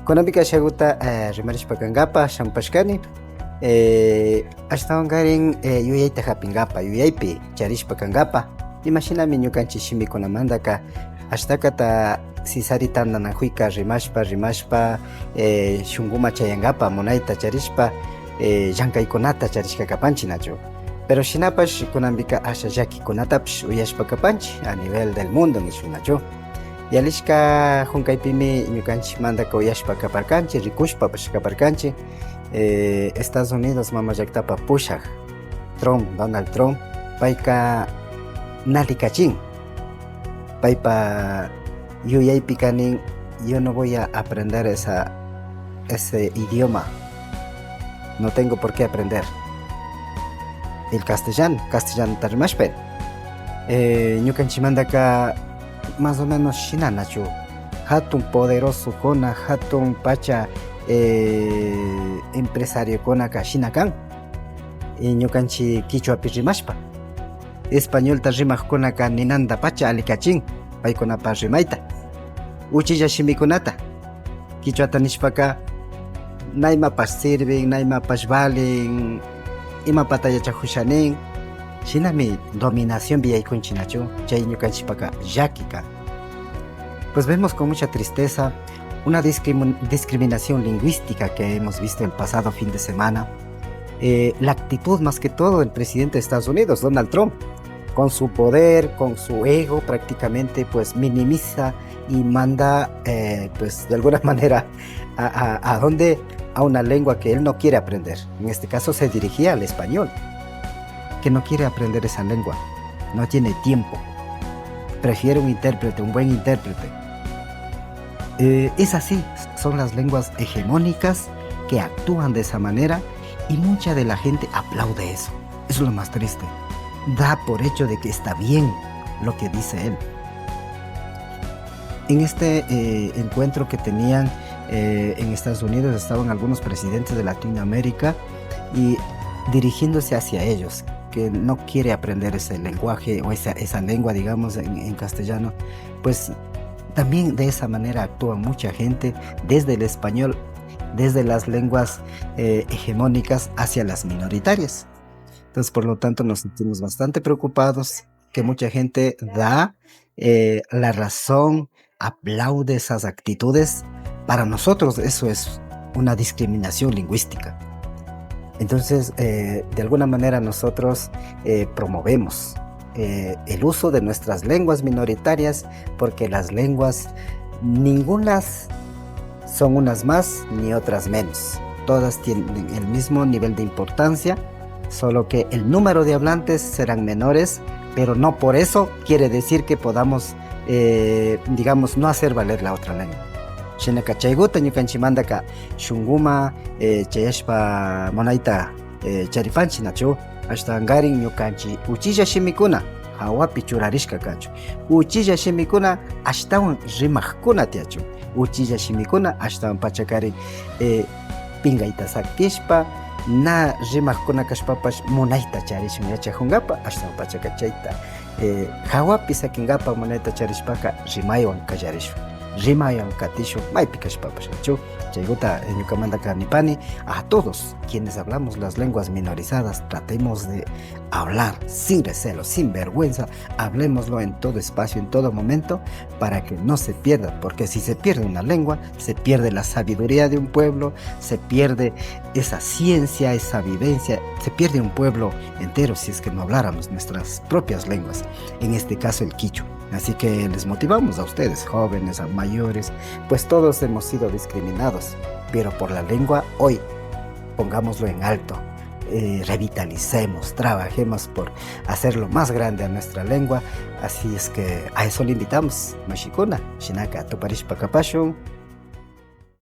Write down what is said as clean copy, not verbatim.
Kunanpika ashaguta rimarishpa kankapa shampashkani ashtawankarin yuyayta hapinkapa yuyaypi charishpa kankapa imashinami ñukanchik shimikunamantaka ashtakata sisari tantanakuyka rimashpa rimashpa shunkuma chayankapa munayta charishpa llankaykunata charishka kapanchik nachu pero shinapash kunanpika asha llakikunatapish uyashpa kapanchik a nivel del mundo nishun nachu yalishka hunkaypimi ñukanchikmantaka uyashpa kaparkanchik rikushpapash kaparkanchik Estados Unidos mama llaktapa pushak Trump Donald Trump payka nalikachin paypa yuyaypika nin yo no voy a aprender esa ese idioma no tengo por qué aprender el castellano castellanota rimashpa ñukanchikmantaka más o menos shinanachu hatun poderosokuna hatun pacha empresariokunaka shina kan ñukanchik kichwapi rimashpa españolta rimakkunaka ninanta pacha alikachin paykunapa rimayta uchilla shimikunata kichwata nishpaka na imapash sirvin na imapash valin imapata yachajusha nin shinami dominacionpi yaykunchik nachu chay ñukanchikpaka llaki kan. Pues vemos con mucha tristeza una discriminación lingüística que hemos visto el pasado fin de semana. La actitud más que todo del presidente de Estados Unidos, Donald Trump, con su poder, con su ego prácticamente, pues minimiza y manda, pues de alguna manera, a dónde, a una lengua que él no quiere aprender. En este caso se dirigía al español, que no quiere aprender esa lengua, no tiene tiempo, prefiere un intérprete, un buen intérprete. Es así, son las lenguas hegemónicas que actúan de esa manera y mucha de la gente aplaude eso. Eso es lo más triste. Da por hecho de que está bien lo que dice él. En este encuentro que tenían en Estados Unidos estaban algunos presidentes de Latinoamérica y dirigiéndose hacia ellos, que no quiere aprender ese lenguaje o esa lengua, digamos, en castellano, pues también de esa manera actúa mucha gente desde el español, desde las lenguas hegemónicas hacia las minoritarias. Entonces, por lo tanto, nos sentimos bastante preocupados que mucha gente da la razón, aplaude esas actitudes. Para nosotros eso es una discriminación lingüística. Entonces, de alguna manera nosotros promovemos el uso de nuestras lenguas minoritarias, porque las lenguas, ningunas son unas más ni otras menos. Todas tienen el mismo nivel de importancia, solo que el número de hablantes serán menores, pero no por eso quiere decir que podamos, digamos, no hacer valer la otra lengua. Shinaka chayguta ñukanchikmantaka shunkuma chayashpa munayta charipanchik nachu ashtawankarin ñukanchik uchilla shimikuna hawapi churarishka kachun uchilla shimikuna ashtawan rimakkuna tiyachun uchilla shimikuna ashtawan pachakarin pinkayta sakishpa na rimakkuna kashpapash munayta charishun yachajunkapa ashtawan pachaka chayta hawapi sakinkapa munayta charishpaka rimaywan kallarishun rimaywan katishun maypi kashpapash nachu chayguta ñukamantaka nipani a todos quienes hablamos las lenguas minorizadas tratemos de hablar sin recelo, sin vergüenza, hablemoslo en todo espacio, en todo momento, para que no se pierda, porque si se pierde una lengua, se pierde la sabiduría de un pueblo, se pierde esa ciencia, esa vivencia, se pierde un pueblo entero si es que no habláramos nuestras propias lenguas, en este caso el quichua. Así que les motivamos a ustedes, jóvenes, a mayores, pues todos hemos sido discriminados, pero por la lengua hoy, pongámoslo en alto. Revitalicemos, trabajemos por hacerlo más grande a nuestra lengua. Así es que a eso le invitamos. Mashikuna, Shinaka, Tuparishpa Kapashun.